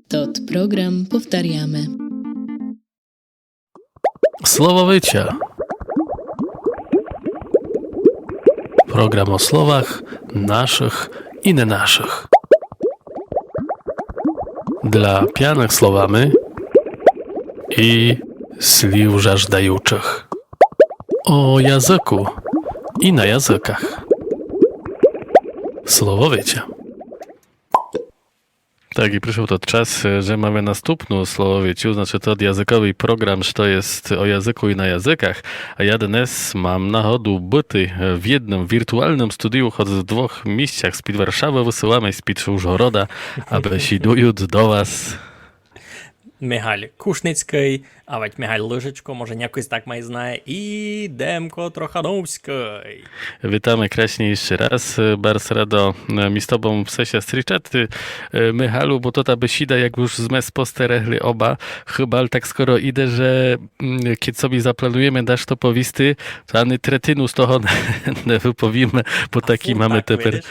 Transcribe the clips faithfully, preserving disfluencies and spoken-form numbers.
Тот програм повтаряме. Слововиця. Програм о словах нашых і не нашых. Для пяных словами і слів жаждаючых. О языку і на языках. Слововиця. Так, і пришол тот час, е, же маме наступну слововицю, значыт, тот языковый програм, што єст о языку і на языках. А я днес мам нагоду быти, е, в єдным віртуалным студію, хоц в двох місцях, з-під Варшавы высыламе, з-під Ужгорода, а бесідуют до вас Михаль Кушницькый, авадь Михаль Лыжечко, може, якось так май знає, і Демко Трохановськый. Вітаме красні іщы раз. Е, барз радо, е, мі з тобом все ся стрічати, е, Михалю, бо то та бесіда, як уж зме спостерегли оба, хыбаль так скоро іде, же, м, кєд собі заплануєме дашто повісти, то ани третину з того не, не выповіме, бо такі маме тепер,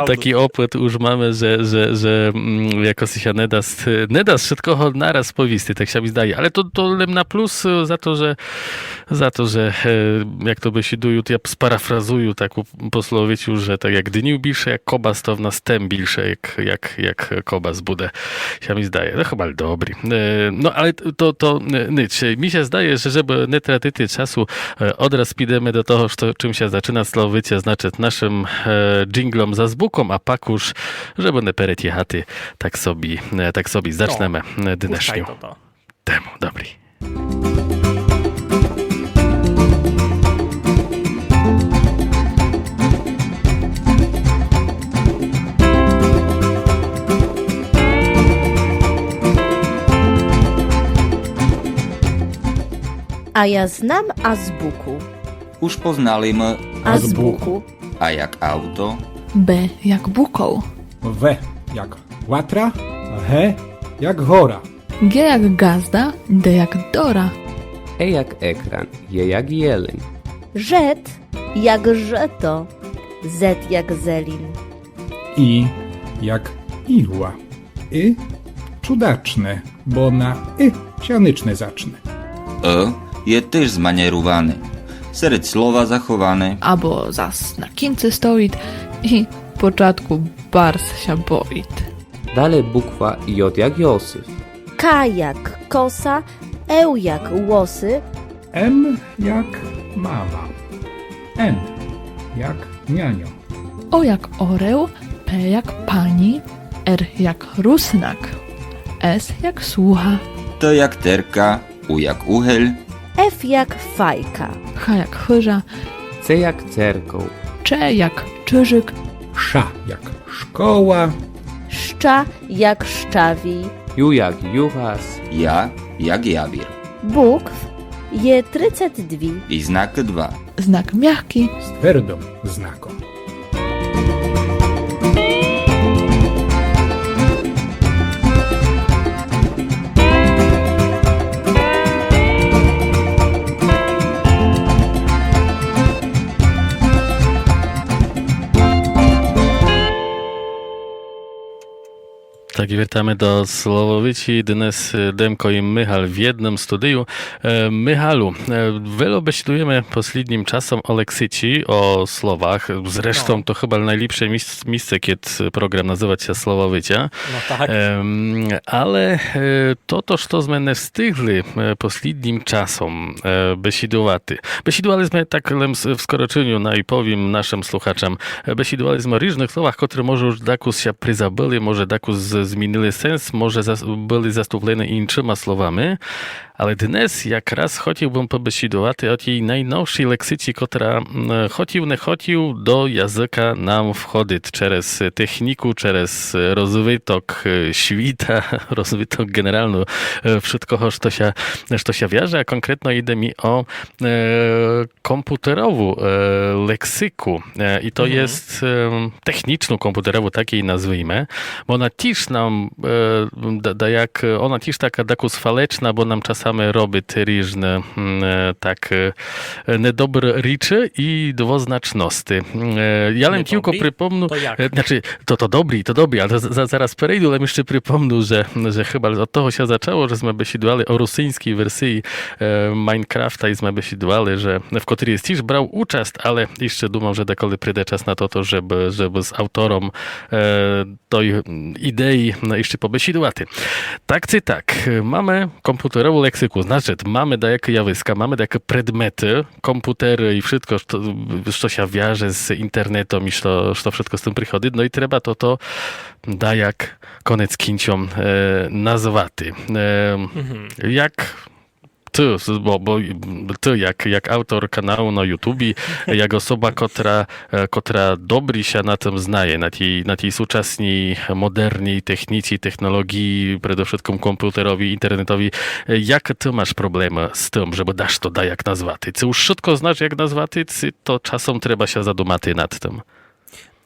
такі опыт уж маме, же, же, же, м, якоси ся не даст, не даст вшыткого нараз повісти, так ся мі здає. Але то, то лем на плюс, е, за то, же, за то, же, е, як то бесідуют, я спарафразую таку пословицю, же так як днів більше як кобас, то в нас тем більше як, як, як кобас буде. Ся мі здає. Но хыбаль добрі. Е, но, але то, то, е, ніч. Мі ся здає, же жебы не тратити часу, е, одраз підеме до того, што, чым ся зачына слововиця, значыт, нашым, е, джінґлом з азбуком, а пак уж, жебы не перетягати, так собі, е, так собі зачнеме, е, днешню тему. Добрі. А я знам азбуку. Уж познали мы азбуку. А як авто. Б як буков. В як ватра. Г як гора. Ґ як ґазда, Д як дора. Е як екран, Є як єлень. Ж як жыто, З як зелін. І як ігла. И чудачне, бо на и ся нич не зачне. Ы є тыж зманєруване, серед слова заховане. Або зас на кінци стоіт і початку барз ся боіт. Дале буква Й як Йосиф. К як коса, Л як лосы. М як мама. Н як няньо. О як орел, П як пані, Р як руснак, С як слуга. Т як терка, У як угель. Ф як файка. Х як хыжа. Ц як церков. Ч як чыжык. Ш як школа. Щ як щавій. Ю як югас. Я як явір. Букв є трицет дві. І знакы два. Знак мягкий. З твердым знаком. Так, і вертаме до Слововиці. Днес, е, Демко і Михал в єдным студию. Е, Михалю, е, вельо бесідуєме послїднім часом о лексиці, о словах. Зрештом, то хыба найліпше міс-, місце, кєд програм называт ся Слововиця. Но так. Ем, але, е, тото, што зме не встигли, е, послїднім часом, е, бесідувати. Бесідували зме так лем с-, в скорочыню, най повім нашым слухачам. Бесідували зме о ріжных словах, котры, може, уж дакус ся призабыли, може, дакус з-, змінили сенс, може, зас-, были заступлены іншыма словами. Але днес якраз хотїв бым побесідувати о тій найновшій лексиці, котра, м, хотїв, не хотїв, до языка нам входит через техніку, через розвиток, е, світа, розвиток ґенерално, е, вшыткого, што ся, што ся вяже, а конкретно іде мі о, е, компутерову, е, лексику. Е, і то єст, е, технічну компутерову, так єй назвиме, бо она тіж нам, е, да, да як, е, она тіж така дакус фалечна, бо нам часами робить ріжне, м, е, так, е, недобрі річі і двозначности. Е, я лем тілько припомну, е, значи, то, то добрі, то добрі, але за-, зараз перейду, але ще припомну, же, же хыба од того ся зачало, же сьме бесідували о русиньскій версії, е, Майнкрафта і сьме бесідували, же, в котрій єс тіж брав участь, але іщы думам, же деколи прийде час на тото, жебы, жебы з автором, е, той, м, ідеї, м, іщы побесідувати. Так ци так, е, маме компутерову лексику, значить, маме даякы явиска, маме даякы предметы, компутеры і вшытко, што, што ся вяже з інтернетом і што, што вшытко з тым приходить, но і треба тото даяк конець кінцьом, е, назвати. Е, як ты, бо, бо ты як, як автор каналу на Ютубі, як особа, котра, е, котра добрі ся на тым знає, на тій, на тій сучасній, модерній техніці, технолоґії, предовшыткым компутеровій, інтернетовій, е, як ты маш проблемы з тым, жебы дашто даяк назвати? Ци уж вшытко знаш, як назвати, ци то часом треба ся задумати над тым?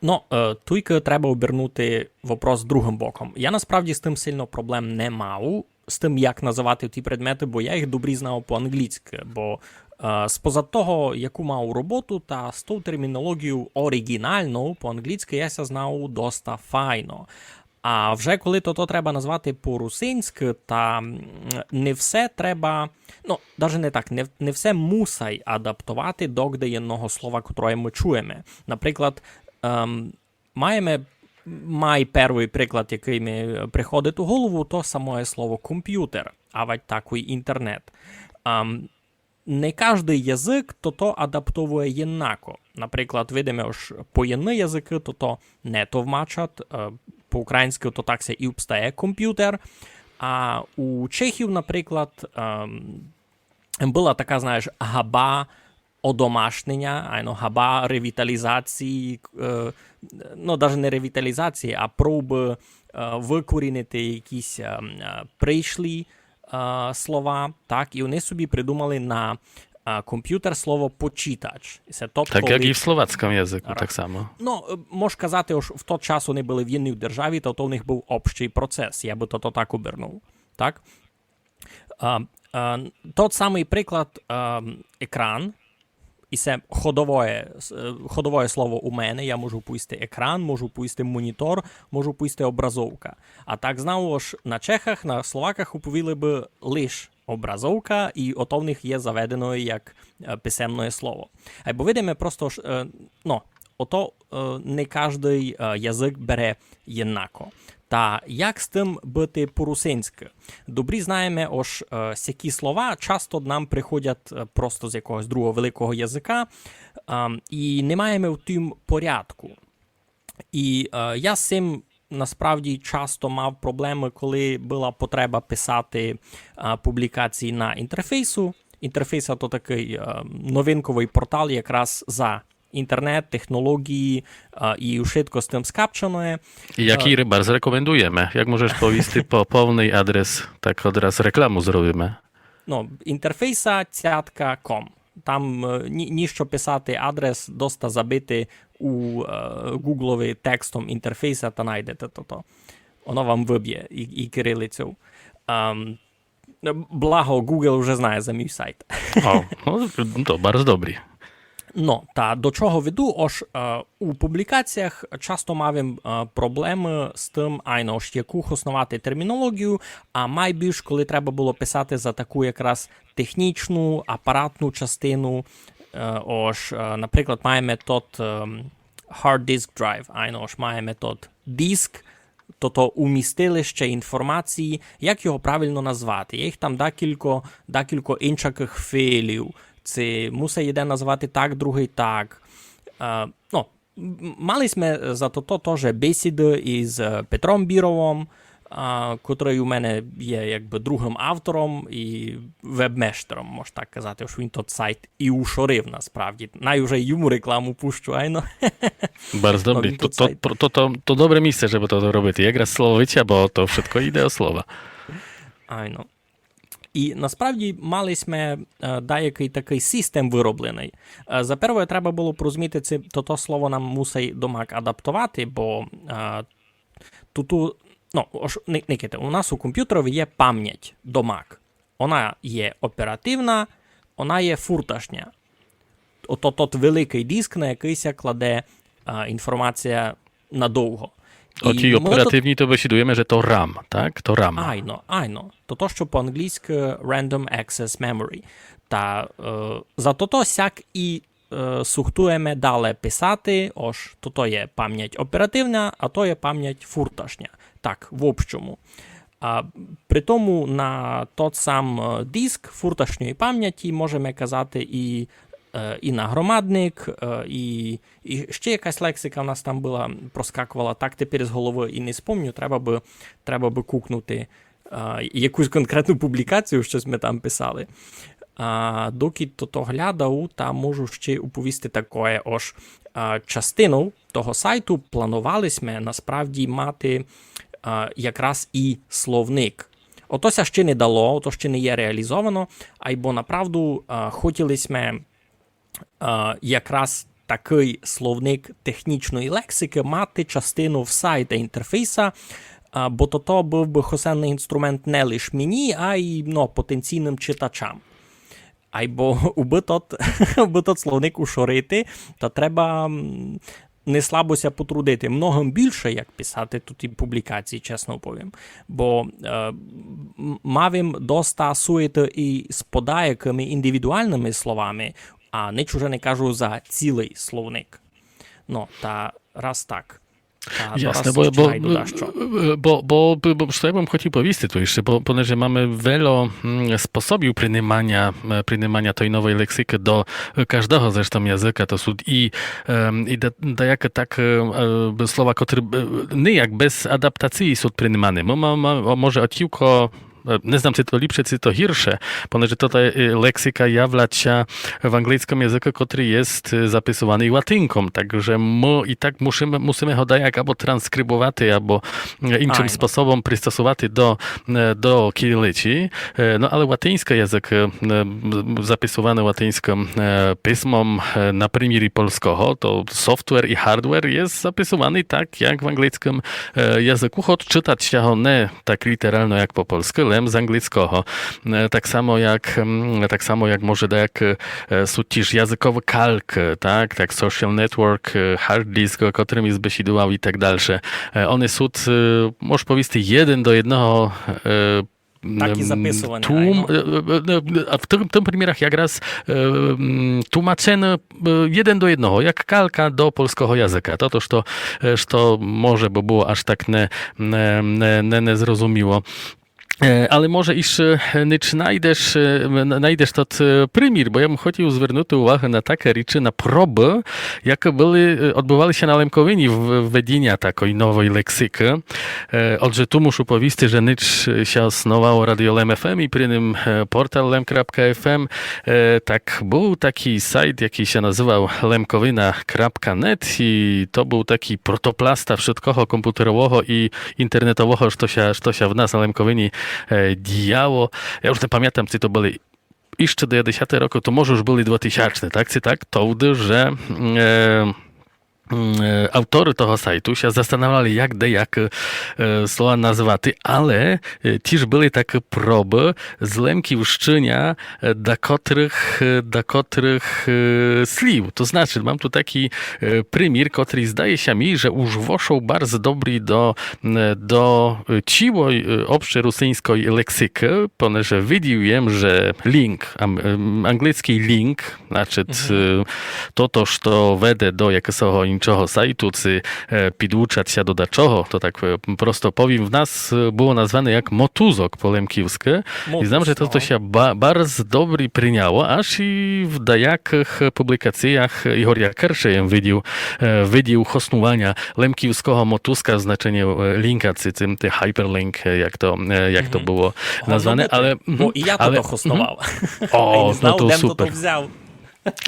Но, е, туйкы треба обернути вопрос другым боком. Я насправді з тым сильно проблем не мав, з тым, як называти ті предметы, бо я їх добрі знав по-англійскы, бо, е, споза того, яку мав роботу, та з тов термінолоґією оріґінальнов по-англійскы я ся знав доста файно. А вже коли то, то треба назвати по-русинськы, та, м, не все треба, ну, даже не так, не, не все мусай адаптовати до єдного слова, котроє мы чуєме. Наприклад, ем, маєме май первый приклад, якый ми приходить у голову, то самоє слово компютер, авадь такой інтернет. Ем, не каждый язык тото адаптовує єднако. Наприклад, видиме, ож поєдні языкы тото не товмачать, е, по-українськы то так ся і обстає компютер. А у чехів, наприклад, ем, была така, знаєш, габа одомашненя, айно, габа ревіталізації, е, ну, даже не ревіталізації, а пробы, е, выкорінити якісь, е, м, е, прийшлі, е, слова, так, і они собі придумали на, е, компютер слово почитач. І се тот, так як і в словацькому языку, так само. Ну, е, мож казати, ож в тот час они были в єдній державі, та то в них быв общый процес, я бы то, то так обернув, так? А, а, тот самый приклад, а, екран, і се ходовоє, с-, е, ходовоє слово у мене, я можу повісти екран, можу повісти монітор, можу повісти образовка. А так, знову ж, на чехах, на словаках уповіли бы лиш образовка, і ото в них є заведено як, е, писемне слово. Айбо видиме просто, ш-, е, ну, ото, е, не каждый, е, язык бере єднако. Та як з тым быти по-русинськы? Добрі знаєме, ож, е, сякі слова часто нам приходять, е, просто з якогось другого великого языка, ем, і не маєме в тім порядку. І, е, я з сим насправді часто мав проблемы, коли была потреба писати, е, публікації на Інтерфейсу. Інтерфейс — то такый, е, новинковый портал якраз за інтернет, технолоґії, е, і вшытко з тым скапчене. І якый, е, барз рекомендуєме. Як можеш повісти по-, повный адрес, так одраз рекламу зробиме. Ну, інтерфейса цятка ком. Там, е, ні-, ніщо писати адрес, доста забити у, е, Гуглови текстом інтерфейса та найдете тото. Оно вам выбє і, і кирилицьов. Ем, благо, Google уже знає за мій сайт. О, ну, то барз добрі. Но, та до чого веду, ож, е, у публікаціях часто мавим, е, проблемы з тым, айно, ож яку хосновати термінолоґію, а майбільш, коли треба было писати за таку якраз технічну, апаратну частину, е, ож, е, наприклад, маєме тот, ем, hard disk drive, айно, ож маєме тот диск, тото умістилище інформації, як його правильно назвати. Є їх там декілько, декілько иншакых файлів. Ци мусить єден назвати так, другый так. Е, ну, м-, мали сьме за тото тоже бесіды із, е, Петром Біровом, а, котрый у мене є якбы другым автором і вебмештером, мож так казати, ож він тот сайт і ушорив насправді. Най уже й йому рекламу пущу, айно. Барз добрі. То, то, то, то, то добре місце, жебы то робити. Якраз слово витя, бо то вшытко іде о слова. Айно. І насправді мали сьме, е, даякый такый систем выробленый. Е, за перве, треба было порозуміти, ци то, то слово нам мусить домак адаптовати, бо, е, ту, ту Ну, ож, ни-, никайте, у нас у компютерови є память домак. Она є оперативна, она є фурташня. Ото тот великый диск, на якый ся кладе, а, інформація надовго. О тій оперативній то бесідуєме, же то RAM, так? То RAM. Айно, айно. То то, што по-англійскы Random Access Memory. Та, е, за тото сяк і, е, сухтуєме дале писати, ож тото є память оперативна, а то є память фурташня. Так, в общому. А при тому на тот сам, е, диск фурташньої памяти можеме казати і, е, і на громадник, е, і, і ще якась лексика в нас там была, проскакувала, так тепер з головы і не спомню, треба бы, треба бы кукнути, е, якусь конкретну публікацію, што сьме там писали. А, докы тото глядав, та можу ще уповісти такоє, ож, а, частину того сайту планували сьме насправді мати, а, якраз і словник. Ото ся ще не дало, ото ще не є реалізовано, айбо направду, а, хотіли сьме, а, якраз такый словник технічної лексикы мати частину в сайта інтерфейса, а, бо тото быв бы хосенный інструмент не лиш мені, а й, ну, потенційным читачам. Айбо убы тот, убы тот словник ушорити, та треба, м, не слабо ся потрудити. Многым більше, як писати туй публікацій, чесно повім. Бо, е, м-, мав им доста суєты і з подаякыми індивідуалными словами, а нич уже не кажу за цілый словник. Ну, та раз так. Та Ясне, раз бо, ще бо, найду дашто. е, бо, бо, бо, бо што я бым хотів повісти ту іщи, бо, понеже маме вельо, м, способів приниманя, е, приниманя той новой лексикы до, е, каждого зрештом языка, то сут і, ем, і да-, даякы так, е, е, слова, котры, е, не як без адаптациі сут приниманы. Мо-, мо-, мо-, може отівко Е, не знам, ци то ліпше, ци то гірше, понеже тота, е, лексика являть ся в анґлийскым языку, котрый єст, е, записуваный латинком, так же мы і так мусиме, мусиме го даяк або транскрибувати, або, е, іншым способом пристосувати до, е, до кирилиці. Е, но але латиньскый язык, е, м, записуваный латиньскым, е, писмом, е, на примірі польского, то софтвер і гардвер єст записуваный так, як в анґлийскым, е, языку, хоц чытать ся го не так літерално, як по польскы, лем з анґлийского. Е, так само як, м, так само як може даяк, е, сут тіж языковы калькы, так, так, social network, е, hard disk, о котрым єм бесідував і так дальше. Е, они сут, е, мож повісти, єден до єдного, е, Так і м, записувані, тлум-, айно. е, е, е, а в тым, тым примірах якраз, е, м, тлумачены, е, єден до єдного, як калька до польского языка. То, то, што, е, што може бы было аж так не, не, не, не, незрозуміло. Е, але може іщы, е, нич найдеш, е, н-, найдеш тот, е, примір, бо я бым хотів звернути увагу на такы річы, на пробы, якы были, е, одбывали ся на Лемковині в-, введіня такой новой лексикы. Е, отже, ту мушу повісти, же нич ся основало Радіо Лем ФМ і при ним, е, портал lem.fm. Е, так, быв такій сайт, якій ся называв lemkowina.net і то быв такій протопласта вшыткого компутерового і інтернетового, што ся, што ся в нас на Лемковині, е, діяло. Я уж не памятам, ци то были іщы девятдесяты рокы, то може уж были двотисячны, так? Ци так? Товды, же, е, м, е, авторы того сайту ся застанавляли, як даяк, е, слова называти, але, е, тіж были такы пробы злемківщыня, е, дакотрых, е, дакотрых, е, слів. То значыт, мам ту такій, е, примір, котрый здає ся мі, же уж вошол барз добрі до, е, до, е, цілой, е, общерусиньской лексикы, понеже видів єм, же лінк, ам-, ем, анґлийскій лінк, значыт, е, тото, што веде до якогось іншого сайту, ци, е, підучать ся до дачого, то так, е, просто повім, в нас, е, было назване як мотузок по лемківскы. І знам, же тото ся ба-, барз добрі приняло, аж і в даякых публікациях Ігоря Керши єм видів, е, видів хоснуваня лемківского мотузка в значеню, е, лінка, ци, ци, ти hyperlink, е, як то, е, як то было назване, але, Бо і я але, тото хосновав. О, І не знав, то де м супер. тото взяв.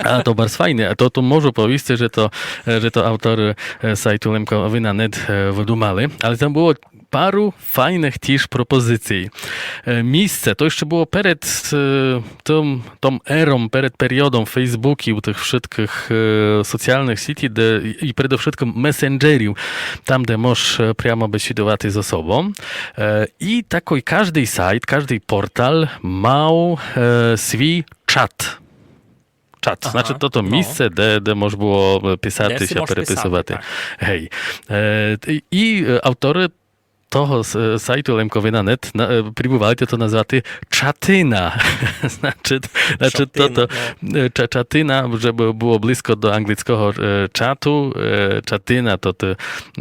А то барз файне, а то, то можу повісти, же то, е, же то авторы, е, сайту Лемковина нет, е, выдумали, але там было пару файных тіж пропозицій. Е, місце, то іщы было перед, е, тым, тым ером, перед періодом Фейсбуків, тых вшыткых, е, соціалных сітій, де, і, і передовшыткым месенджерів, там, де мож, е, прямо бесідувати з особом. Е, і такой каждый сайт, каждый портал мав, е, свій чат. Чат. Ага, значыт, тото місце, де, де мож было, е, писати ся, переписовати. Гей. Е, і, і, е, авторы того с-, е, сайту Лемковина нет на-, е, пробували то назвати чатина. Значыт, значыт, тото, е, ча-, чатина, жебы было близко до анґлицкого, е, чату, е, чатина, то ты,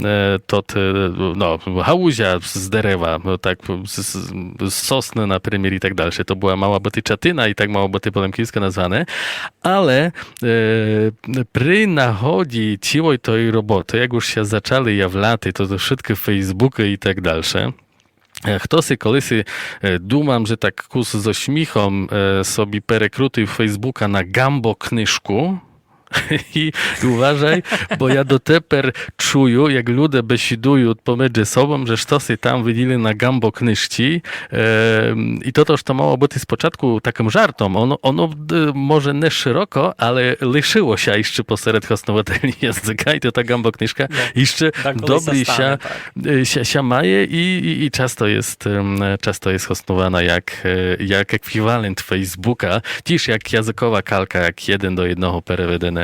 е, то ты, но, галузя з, з дерева, но, так, з, з, з сосны, напримір, і так дальше. То была, мала быти чатина і так мала быти по лемківскы назване. Але, е, при нагоді цілой той роботы, як уж ся зачали являти то, то вшыткы Фейсбукы і так дальше, е, хтоси колиси, е, думам, же так кус зо сміхом, е, собі перекрутив Фейсбука на ґамбокнижку. І уважай, бо я дотепер чую, як люде бесідуют помедже собом, же штоси там виділи на ґамбокнижці. Е, і тото, што мало быти спочатку такым жартом, оно, оно, е, може не шыроко, але лишыло ся іщы посеред хоснователів языка, і то та ґамбокнижка іщы добрі ся, е, ся, ся має і, і, і часто єст, ем, часто єст хоснована як, е, як еквівалент Фейсбука, тіж як языкова калка, як єден до єдного переведене,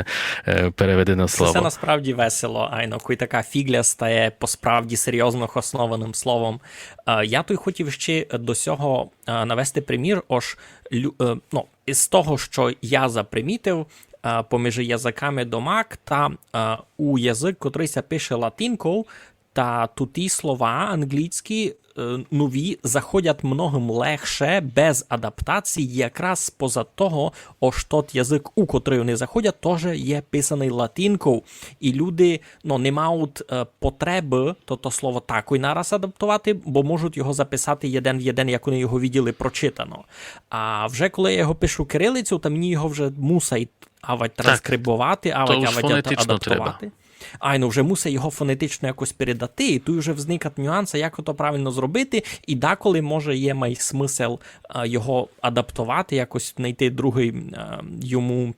е, переведене слово. Се насправді весело, айно, коли така фіґля стає по справді серйозно хоснованым словом. Е, я туй хотів іщы до сього, е, навести примір, ож лю-, е, ну, із того, што я запримітив, е, поміж языками домак, та, е, у язык, котрый ся пише латинков, та туті слова анґлійські, е, нові заходять многым легше, без адаптації, якраз споза того, ож тот язык, у котрый они заходять, тоже є писаный латинков. І люди, ну, не мають, е, потребы тото слово такой нараз адаптовати, бо можуть його записати єден в єден, як они його виділи прочитано. А вже коли я його пишу кирилицею, та мені його вже мусай авать транскрибовати, авать, авать адаптовати. Айно, вже мусай його фонетично якось передати, і туй вже взникать нюансы, як то правильно зробити, і деколи, може, є май смысл, е, його адаптовати, якось знайти другый, е, йому,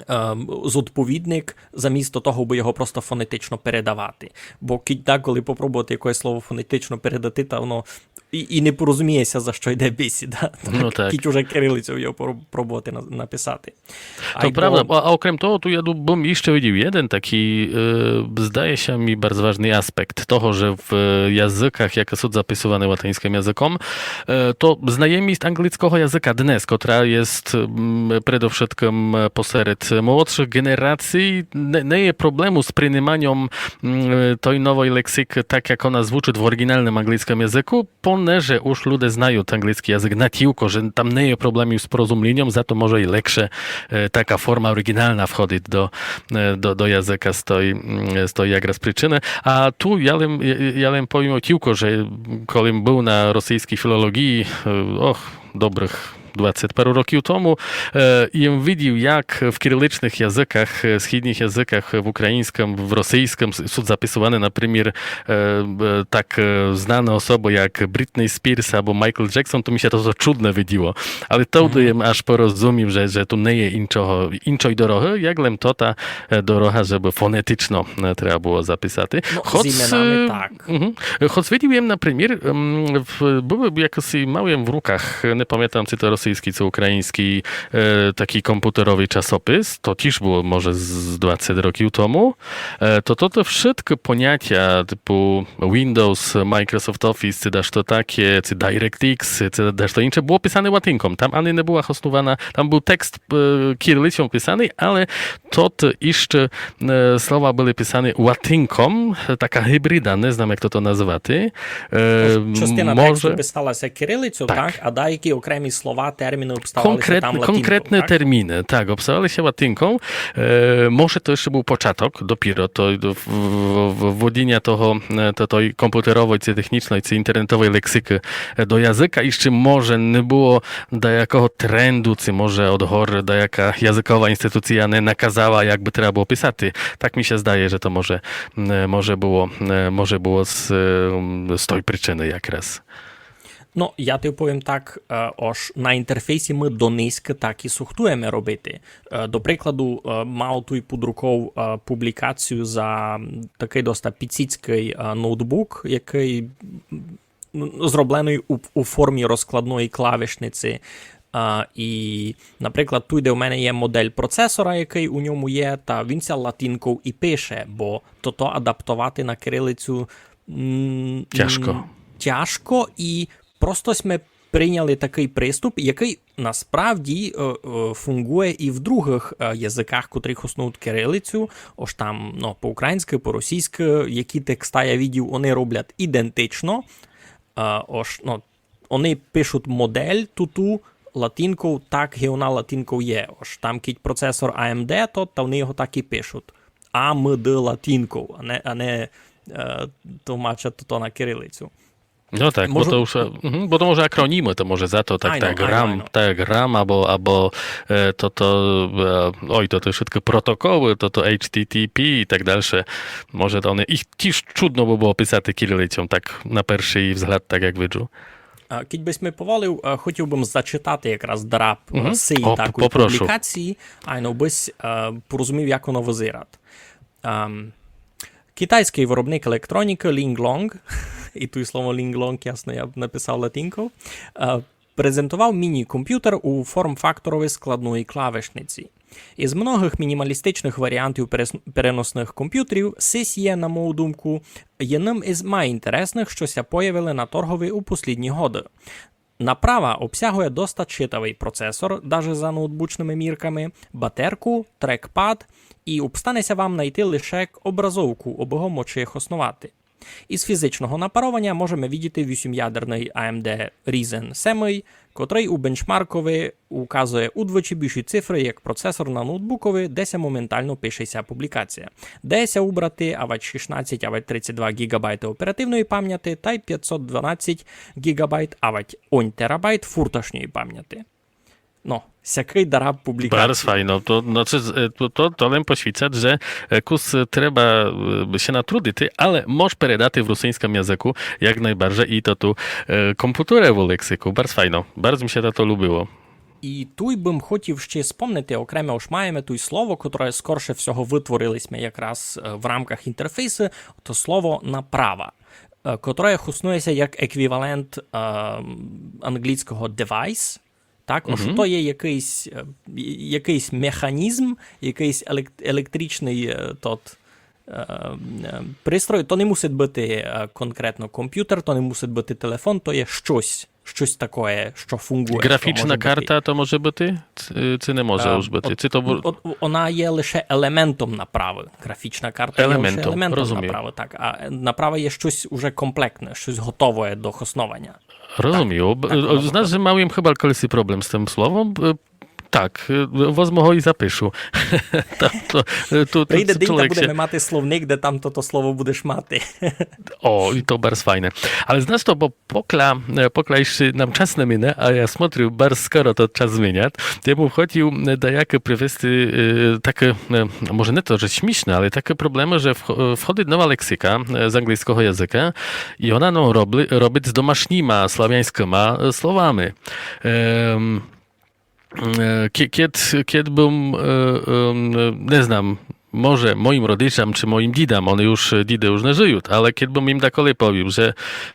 е, зодповідник, замісто того, абы його просто фонетично передавати. Бо кідь деколи попробовати якоєсь слово фонетично передати, та воно і, і не порозуміє ся, за што йде бесіда. Ну, так. Кідь уже кирилицею його пор-, пробовати на-, написати. То правда. А, а окрем того, ту я ду-, бым іщы видів єден такій, е, здає ся мі, барз важный аспект того, же в, е, языках, якы сут записуваны латиньскым языком, е, то знайоміст анґлицкого языка днес, котра єст, м, предовшыткым, е, посеред молодшых ґенерацій, не, не є проблему з приниманьом, м, е, той новой лексикы так, як она звучыт в оріґіналным анґлицкым языку, понеже уж люде знають анґлицкій язык натілько, же там не є проблемів з порозумліньом, зато може і легше, е, така форма оріґінална входит до, е, до, до языка з той, м, з той якраз причыны. А ту я лем, я, я лем повім отілько, же коли м был на російскій філолоґії, е, ох, добрых двадцет пару років тому, е, єм видів, як в кириличных языках, е, східніх языках, в україньскым, в російскым с-, сут записуваны, напримір, е, е, так, е, знаны особы, як Брітні Спірс або Майкл Джексон, то мі ся то, то чудне виділо. Але товды єм аж порозумів, же, же ту не є іншого, іншой дорогы, як лем тота, е, дорога, жебы фонетично, е, треба было записати. Ну, з іменами, е, так. Мгм. Хоц видів єм, напримір, м, в, быв якысий, мал єм в руках, не памятам, ци то російскій, ци україньскій, е, такій компутеровий часопис, то тіж было може з двадцет років тому, е, то, то, то вшыткы понятя типу Windows, Microsoft Office, ци дашто таке, ци DirectX, ци дашто інше, было писане латинком. Там ани не была хоснувана, там быв текст, е, кирилицьом писаный, але тот іщы, е, слова были писаné латинком, така гібрида, не знам, як тото назвати. Е, частина тексту писала ся кирилицьов, так, а деякі окремі слова термины обставали ся там латинком, конкретны так? Термины, так, обставали ся латинком. Е, може, то іщы быв початок, допіро, то в-, в-, в-, вводіня того, е, то, той компютеровой, ци технічной, ци інтернетовой лексикы, е, до языка. Іщы, може, не было даякого тренду, ци, може, од горы даяка языкова інституция не наказала, як бы треба было писати. Так мі ся здає, же то може, е, може было, е, може было з, е, з той причыны якраз. Но, я ти повім так, е, ож на інтерфейсі мы дониськы так і сухтуєме робити. Е, до прикладу, е, мав туй під руков, е, публікацію за такый доста піціцькый, е, ноутбук, якый, м, ну, зробленый у, у формі розкладної клавішниці. Е, і, наприклад, туй, де у мене є модель процесора, якый у ньому є, та він ся латинков і пише, бо тото адаптовати на кирилицю, м, тяжко. М, тяжко, і просто сьме прийняли такый приступ, якый насправді, е, е, фунґує і в другых, е, языках, котрі хоснують кирилицю, ож там, ну, по-українськы, по-російськы, які текста я видів, они роблять ідентично. Е, ож, ну, они пишуть модель туту латинков, так, ги она латинков є. Ож там, кідь процесор А М Д, то, та они його так і пишуть. А М Д латинков, а не, а не, е, товмачать то на кирилицю. Но так, бо то уж, мгм, бо то може акронімы, то може за то так, айно, так, айно, рам, айно. Так, рам або, або, е, то, то, е, ой, то, то вшыткы протоколы, то, то H T T P і так дальше. Може, то они, іх тіж чудно бы было писати кирилицьом, так на першый взгляд, так як виджу. А, кідь бысь ми поволив, е, хотів бым зачитати якраз дараб, е, сеї такой публікації, айно бысь, е, порозумів, як оно вызират. Ем, китайськый виробник електронікы Linglong, і туй слово Linglong, ясно, я б написав латинков, е, презентовав міні-компютер у форм-факторови складної клавішниці. Із многых мінімалістичных варіантів перес-, переносных компютерів сись є, на мою думку, єдным із май інтересных, што ся появили на торгові у послідні годы. Направа обсягує доста читавый процесор, даже за ноутбучными мірками, батерку, трекпад, і обстане ся вам найти лише образовку, обы го мочи хосновати. Із фізичного напарованя можеме видіти вісьмиядерный А М Д Ryzen семый, котрый у бенчмаркови указує удвічі більші цифры, як процесор на ноутбукови, де ся моментално пише ся публікація. Де ся убрати, авадь шістнадцять, авадь тридцять два ґіґабайты оперативної памняти тай пятсот дванадцять ґіґабайт, авадь онь терабайт фурташньої памняти. Но, сякый дараб публікації. Барз файно. То, значыт, е, то, то, то лем посвідчат, же, е, кус, е, треба, е, ся натрудити, але мож передати в русиньскым языку як найбарже і тоту, е, компютерову лексику. Барз файно. Барз мі ся тото любило. І туй бым хотів ще спомнити окреме, ож маєме туй слово, котре скорше всього вытворили сьме якраз, е, в рамках інтерфейсу, то слово направа, е, котре хоснує ся як еквівалент, е, англійского device, так? Ож то є якыйсь, е, якыйсь механізм, якыйсь елек-, електричный, е, тот, е, е, пристрой. То не мусить быти, е, конкретно компютер, то не мусить быти телефон, то є штось, штось такоє, што фунґує, што може быти. Ґрафічна карта то може быти? Ци, ци не може уж быти? Ци то бу-, от, она є лише елементом направы. Ґрафічна карта є лише елементом направы, так. А, е, направа є штось уже комплектне, штось готове до хоснованя. Розумію. Так, так, воно виходить. Знаш, же мав єм хыба колиси проблем з тым словом. Е, так, е, возьму го і запишу. Та, то, е, ту, ту, прийде день, та будеме мати словник, де там тото слово будеш мати. О, і то барз файне. Але знаш то, бо покля, е, покля іщы нам час не мине, а я смотрю, барз скоро тот час змінят. Я бым хотів, е, даякы привести, е, такы, е, може не то, же смішне, але такы проблемы, же вх-, е, входит нова лексика, е, з англійского языка, і она нам робли-, робит з домашніма славяньскыма, е, словами. Ем, е, ке-, кед, кед бым, е, ем, не знам, може моїм родичам чи моїм дідам, они уж, е, діды уж не жыют, але кед бым їм даколи повів, же,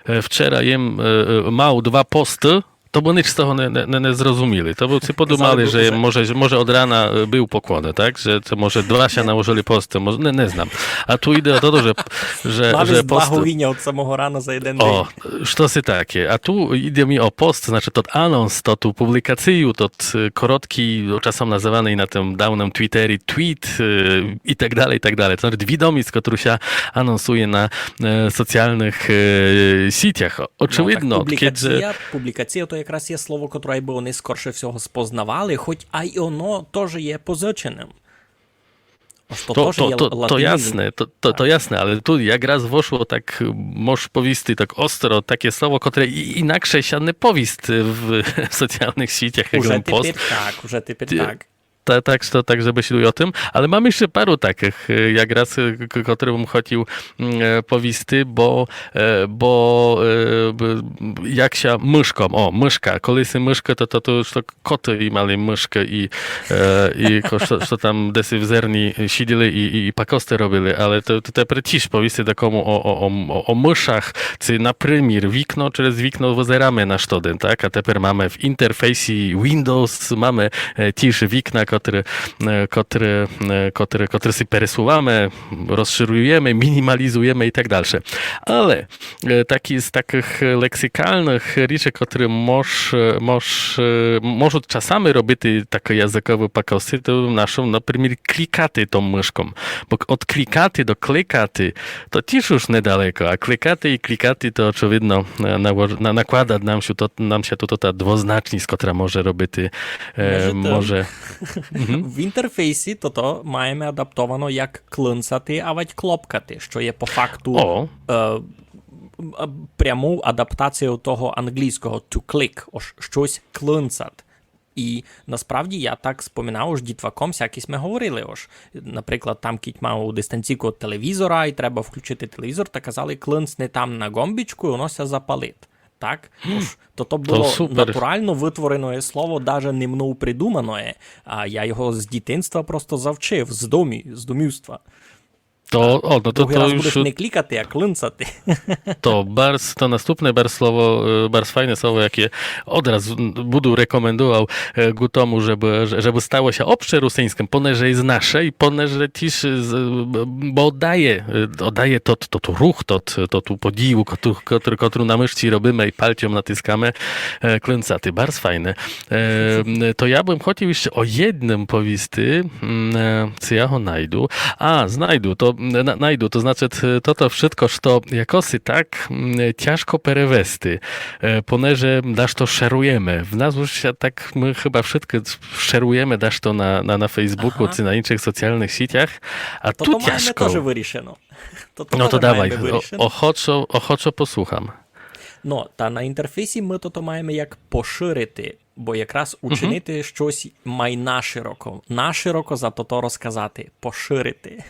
е, вчера єм, е, е, мав два посты, то бы нич з того не, не, не, не зрозуміли. То бы си подумали, же може, може од рана, е, быв поклон, так? Же то може два ся наложыли посты, може, не, не знам. А ту іде о то, же, же, мав же єсь два посты. Благовіня од самого рана за єден день. О, штоси таке. А ту іде мі о пост, значыт, тот анонс, тоту публікацию, тот, е, короткый, часом называный на тым давным Твіттері твіт, е, і так далей, і так далей. То значыт, відоміст, котру ся анонсує на, е, соціалных, е, сітях. Очевидно, так, публікация, публікация то є якраз є слово, котре бы они скорше всього спознавали, хоть ай оно тоже є позиченым. Ож то То, тоже то, є то, то латинізм. Ясне, то, то, то ясне, але ту якраз вошло так, мож повісти так остро, таке слово, котре і-, інакше ся не повіст в соціалных сітях, як Уже ген пост. Тепер так, уже тепер Е, так. Та, так, што, так, жебы ся туй о тым. Але мам іщы пару такых, е, якраз, е, к-, котры бым хотіл, м, е, повісти, бо, е, бо, е, б-, як ся мышком, о, мышка, колиси мышкы, то, то, то уж то коты і мали мышкы і, е, і ко-, што, што там деси в зерні сіділи і, і, і пакосты робили, але то, то тепер тіж повісти такому о, о, о, о, о мышах, ци, напримір, вікно, через вікно вызераме на штоден, так? А тепер маме в інтерфейсі Windows, маме, е, тіж вікна, котры, е, котры, е, котры, котры си пересуваме, розширюєме, мінімалізуєме і так дальше. Але, е, такі з такых лексикалных річей, котры мож, е, мож, е, можуть часами робити такы языковы пакости, то нашым, напримір, клікати тым мышком. Бо од клікати до кликати, то тіж уж недалеко, а кликати і клікати, то очевидно, е, навож-, на-, накладат нам ся то, нам ся туй та двозначніст, котра може робити, е, Межи тым, може. Мгм. В інтерфейсі то, то маєме адаптовано як клынцати, авадь клопкати, што є по факту, О. е, м, е, пряму адаптацію того англійского to click, ож штось клынцат. І насправді я так споминав, ож дітваком сякі сьме говорили, ож, наприклад, там кідь мав дистанційку од телевізора і треба включити телевізор, та казали: «Клынцни там на ґомбічку, і воно ся запалить». Так? Ож то, то То было супер. Натурално вытворене слово, даже не мнов придумане, а я його з дітинства просто завчив, з домі-, з домівства. То, о, но то, Другый то раз будеш уж не клікати, а клынцати. То барз, то наступне барз слово, е, барз файне слово, яке одраз буду рекомендувал, е, ку тому, жебы, же-, жебы стало ся общерусиньскым, понеже є наше і понеже тіж з-, бо дає, е, дає тот, тот рух, тот, тоту подію, котру, котру, котру на мышці робиме і пальцьом натискаме, е, клынцати. Барз файне. Е, то я бым хотіл іщы о єдным повісти, м, е, ци я го найду. А, знайду, то, м, на-, найду, то значыт, е, тото вшытко, што якоси так, м, тяжко перевести, е, понеже дашто шеруєме. В нас уж ся так, мы хыба вшыткы шеруєме дашто на, на, на Фейсбуку Ага. ци на іншых соціалных сітях, а То, ту то маєме тяжко. Тоже вырішено. То, то Но то тоже давай, маєме о-, вырішено. Охочо, охочо послухам. Но, та на інтерфейсі мы тото маєме як поширити, бо якраз Мгм. учинити штось май нашироко. Нашироко за тото розказати. Поширити.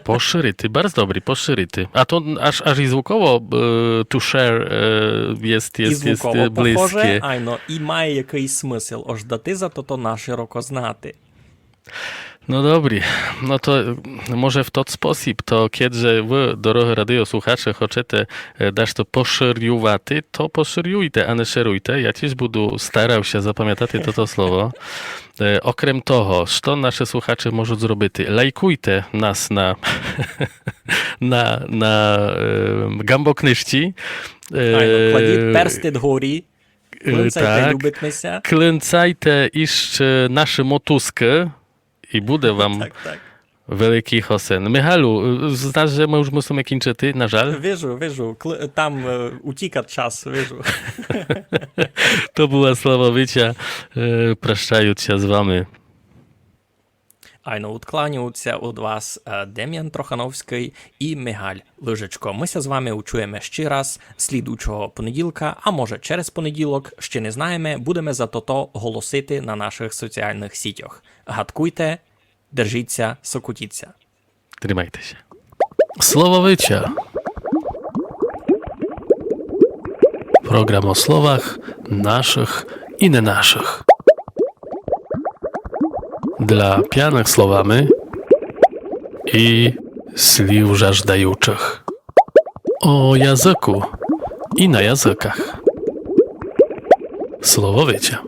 Поширити, барз добрі, поширити. А то аж, аж і звуково, е, to share, е, єст, єст, єст, е, близьке. І звуково похоже, айно, і має якыйсь смысл. Ож дати за тото нашироко знати. Но добрі, но то, е, може в тот спосіб, то кедь же вы, дорогы радіослухаче, хочете, е, дашто поширювати, то поширюйте, а не шеруйте. Я тіж буду старал ся запамятати тото слово. Е, окрем того, што нашы слухаче можуть зробити? Лайкуйте нас на, на, на, е, Гамбо книжці. Айно, кладіть персты дгорі. Е, Клынцайте, так. Любитме ся. Клынцайте іщы нашы мотузкы і буде вам Так, так. великый хосен. Михалю, е, знаш, же мы уж мусиме кінчыти, на жаль? Вижу, вижу. Кл-, там, е, утікат час, вижу. То была Славовиця, е, прощають ся з вами. Айно, удкланюють ся уд вас, е, Демян Трохановскый і Мигаль Лыжечко. Мы ся з вами учуєме іщи раз слідуючого понеділка, а може через понеділок, іщи не знаєме, будеме за тото голосити на нашых соціалных сітьох. Гадкуйте, держіть ся, сокотіть ся. Тримайте ся. Славовиця. Програм о словах нашых і не нашых. Для пяных словами і слів жаждаючых. О языку і на языках. Славовиця.